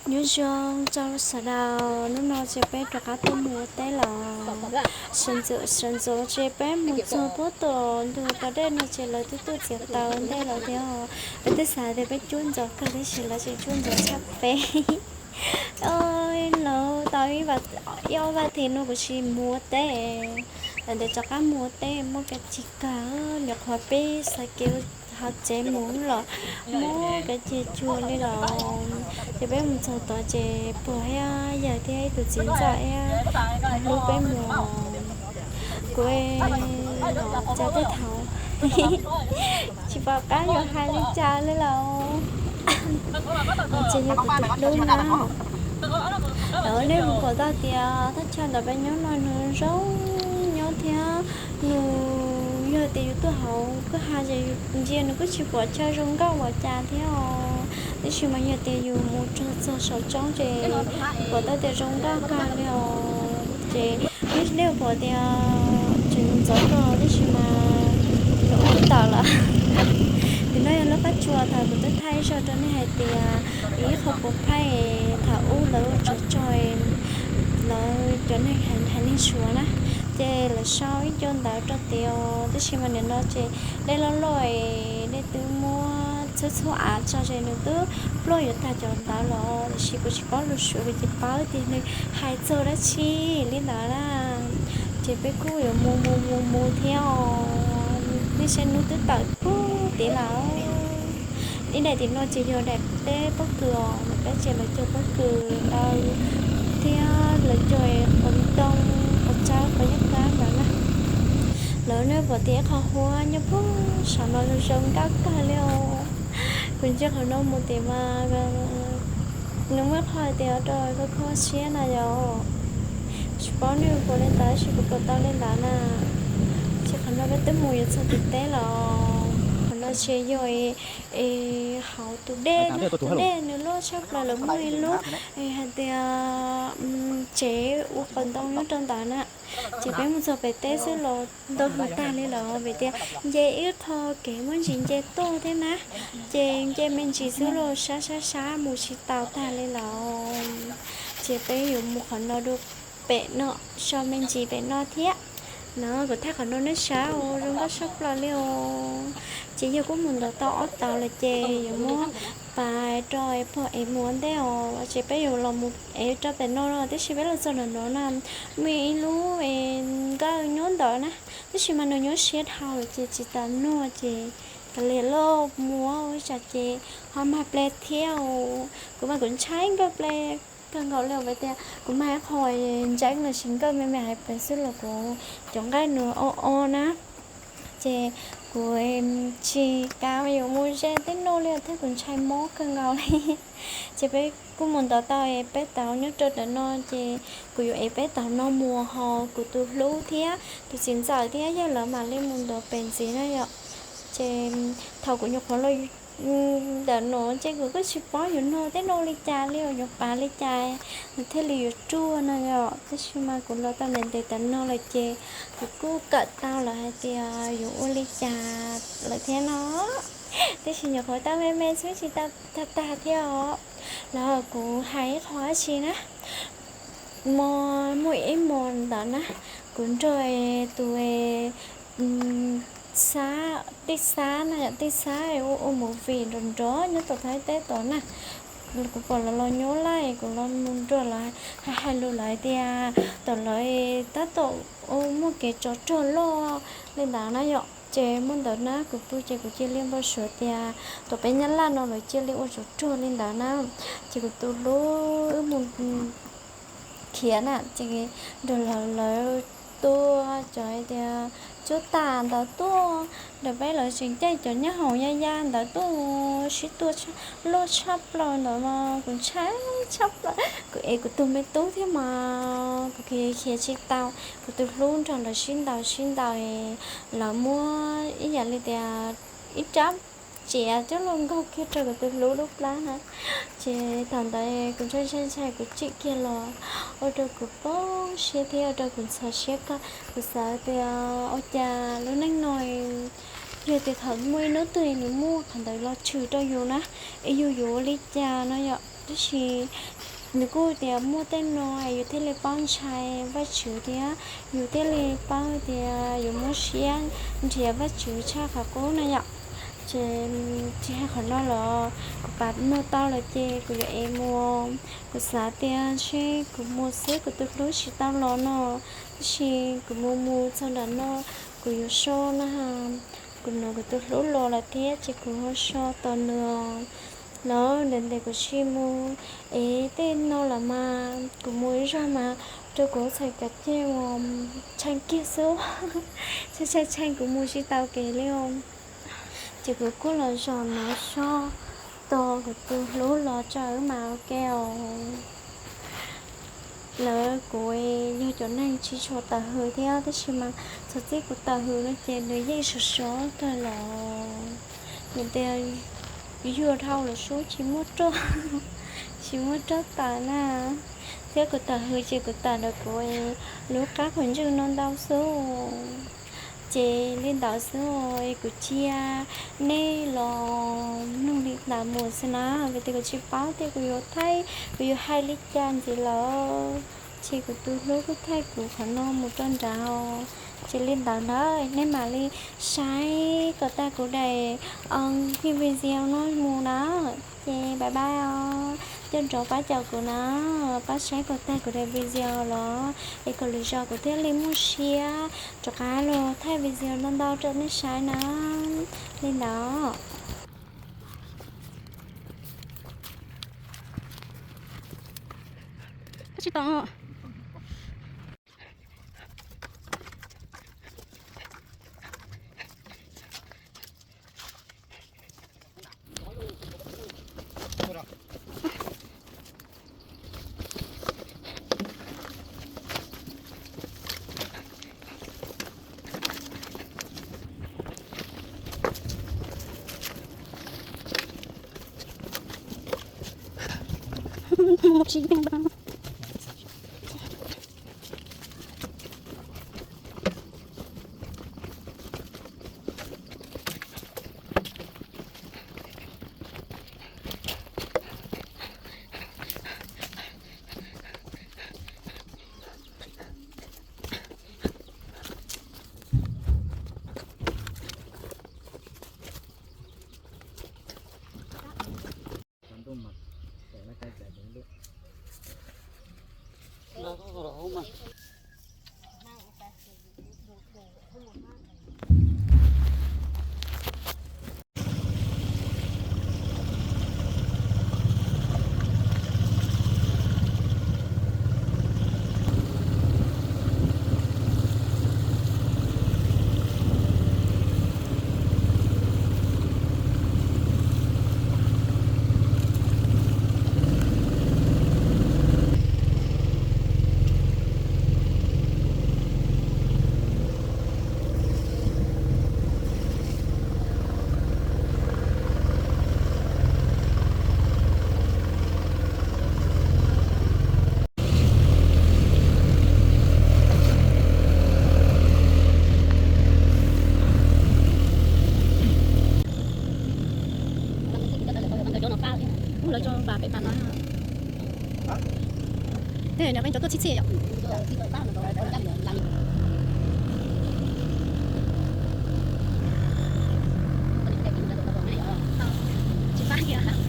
Nyob zoo rau sawv daws, hnub no ces peb rov qab tuaj mus ua teb lawm. Sawv ntxov, sawv ntxov ces peb mus txog puag tom ntug pas dej no ces lawv twb tuaj txiav taws ua ntej lawm thiab. Peb twb xav tias peb cuab ntxov kawg tab sis lawv tseem cuab ntxov tshaj peb. Lawv tau ib ob vas thiv no kuv tsis mus ua teb, lawv ntiav rov qab mus ua teb muaj kev cig kawg, nyuam qhuav peb xav kev hauv tsev mus los muaj kev cig cuag li lawm. Ces peb mus txog tod ces pog thiab yawg thiab ib tus txiv ntxawm thiab hlub peb mus. Kuv los cas tej thaum tsis pom qab yuav hais li cas li lawm. Ces yog kuv tus hlub na, lawv nej mus pom tau tias thaj chaw ntawd peb nyob no nws zoo nyob thiab nws yog tias yus tuaj hauv kwj ha ces ntsia nws kuj tsis pom chaw zoo nkauj ua cas thiab os. Tab sis mas yog tias yus mus rau txog saum roob ces pom tau tias zoo nkauj kawg li os. Ces nej pom tias tseem ntxov kawg tab sis mas nws ua tawm lawm. Tus no yog lub qab tsua thaum kuv twb thaij zog rau nej hais tias ib qho puas phaij thaum ub lawv ua tsov rog, lawv cov neeg haiv neeg Suav na, ces lawv sau ib co ntawv rau tias, tab sis mas nim no ces dej loj loj, dej twb muab txhub txhub av tso ces nws twb pluaj yuav tag cov ntawv los, tiam sis kuv tsis paub lus Suav kuv tsis paub tias nws hais txog dab tsi li ntawd na. Ces peb kuj yuav mus mus mus mus thiab os, nej saib hnub twb tawm puag tid lawm. Ib daim tim no ces yog daim teb pob kws os, peb ces lawv cog pob kws ntawd thiab lawv cog qos ntoo, qos tsawb, qos yaj kab ntawd na. Lawv nej pom tias ib qho huab nyob puag saum no zoo nkauj kawg li os. Kuv ntsia qhov no mus tim mas nws muaj qhov hais tias rau kho kho siab na yom. Tsis paub nej puas li ntawd tab sis kuv pom tau li ntawd na. Ces qhov no peb twb mus yuav txog tim teb los, qhov no ces yog es hauv tus dej, tus dej nws loj tshaj plaws lawv muaj ib lub hais tias tsev ua qos ntoo nyob rau ntawd na. Ces peb mus txog pem teb xwb los ntau hws tag li lawm vim tias nce ib qho kev muaj ntsis nce tuaj thiab na. Ces nce me ntsis xwb los sab sab sab mus tsis tau tag li lawm. Ces peb yuav mus qhov no dua pem no, so me ntsis pem no thiab. No kuv thaij qhov no nej saib os, zoo nkauj tshaj plaws li os. Ces yog kuj mus ntov tau ob tauv lawm ces yuav muab pais rau pog ev mus ua ntej os. Ces peb yuav los mus ev rau pem no no, tab sis peb los txog nram no na, muaj ib lub nkawj nyob ntawd na, tab sis mas nws nyob siab dhau lawm ces tsis tau noj ces kav liam lauj, mus ua tsam ces ho mag ple thiab os. Kuv mas kuv ntshai nkawj ple kawg nkaus li os, vim tias kuv mag ib qho ntseeb los sis nkawj me me hais pes xwb los kuv cov nqaij nws o o na. Ces kuv tsis kam yuav mus ze tej no li thiab kuv ntshai mob kawg nkaus li. Ces peb kuj mus ntov tau peb tauv nyob rau ntawm no ces kuv yuav ev peb tauv no mus ho kuv tus hlub thiab tus txiv ntxawm thiab yawg lawv mam li mus ntov pem ntxiv na yom. Ces thaum kuv nyuam qhuav los ntawm no ces kuv kuj tsis paub yuav noj tej no li cas li os, yuav pav li cas nws thiaj li yuav ruaj no yom. Tab sis mas kuv los tau ntev ntev tam no lawm ces kuv kuj kawm tau lawm hais tias yuav ua li cas lawm thiab no. Tab sis nyuam qhuav tau me me xwb tsis tau tag tag thiab os. Los kuv hais ib qho dab tsi na, mo, muaj ib hmos ntawd na, kuv nrog tus xab, tij xab na yom, tij xab ua ua movie nrov nrov nyob tom Thaib teb tod na. Kuv pom lawv los nyob laj kuv los mus nrog lawv hais hais lus lawv tias tom lawv tab tom ua muaj kev tsov rog loj li ntawd na yom. Ces muaj ntawd na kuv pw ces kuv cia li npau suav tias tom peb Nyab Laj no lawv cia li ua tsov rog li ntawd na. Ces kuv tus hlub wb mus khiav na ces nrog lawv, lawv tua cov hais tias cuab tam ntawd tuaj, nram peb lawv tseem caij cov nyab hoom ya ya ntawd tuaj sib tua loj tshaj plaws ntawd mas kuv ntshai tshaj plaws. Kuv ev kuv tus me tub thiab mas kuv khiav khiav tsis tau. Kuv tus hlub nrog lawv sib ntaus sib ntaus, lawv muab ib yam li tias ib rab tsiav coj los nkaug kiag rau kuv tus hlub lub plab na. Ces thaum ntawd kuv ntshai ntshai ntshai kuv tsim kiag los ua rau kuv poob siab thiab ua rau kuv ntxhov siab kawg. Kuv xav tias ua cas lub neej no Yog tias thaum muaj ib hnub twg nws muaj qhov ntawd los tshwm rau yus na, es yus yuav ua li cas no yom? Tab sis nws kuj tias muaj tej no yus thiaj li paub ntshai Vajtswv thiab yus thiaj li paub tias yuav muab siab nrhiav Vajtswv tshaj qhov qub na yom. Ces tsis hais qhov no los kuv pab noj tau lawm ces kuv yuav ev mus. Kuv xav tias ntshe kuv mus xwb kuv tus hlub tsis tau los no, tab sis kuv mus mus txog nram no kuv yuav so na. Kuv hnov kuv tus hlub los lawm thiab ces kuv ho so tos nws. Lawm ntawm ntawm kuv tsis mus, es tej no los mas kuv mus ib zaug mas rau kuv txhais kav ceg uas tshee kiag xwb. Tshee tshee tshee kuv mus tsis tau kev li os. Ces kuv kuj los zaum no so tos kuv tus hlub los tso wb mas ua ke os. Lawv kuv yog cov neeg tsis tshua tawm hws thiab tab sis mas txog txij kuv tawm hws no ces nws yeej sov sov kawg los. Nws tias yuag dhau lawm sub tsis muaj roj, tsis muaj roj tawm na. Thiab kuv tawm hws ces kuv tawm ntawm kuv lub qab qhov ntswg no ntau xwb. Ces li ntawd xwb es kuv cia nej los mloog li ntawd mus xwb na, vim tias kuv tsis paub tias kuv yuav thaij, kuv yuav hais li cas ntxiv lawm. Ces kuv tus hlub kuj thaij kuv qhov no mus rau nrad. Ces li ntawd ntag nej mam li saib kom tag kuv daim video no mus na. Ces bye bye os, coj nrov pab caum kuv na, pab saib kom tag kuv daim video los es kom lwm zaus kuv thiaj li muaj siab rov qab los thaij video ntau ntau rau nej saib na. Li ntawd. Tsis tau. Lawv tso pas pem pas no. Tej no peb cov tuaj txhij txhij yom. Tsis pab kiag.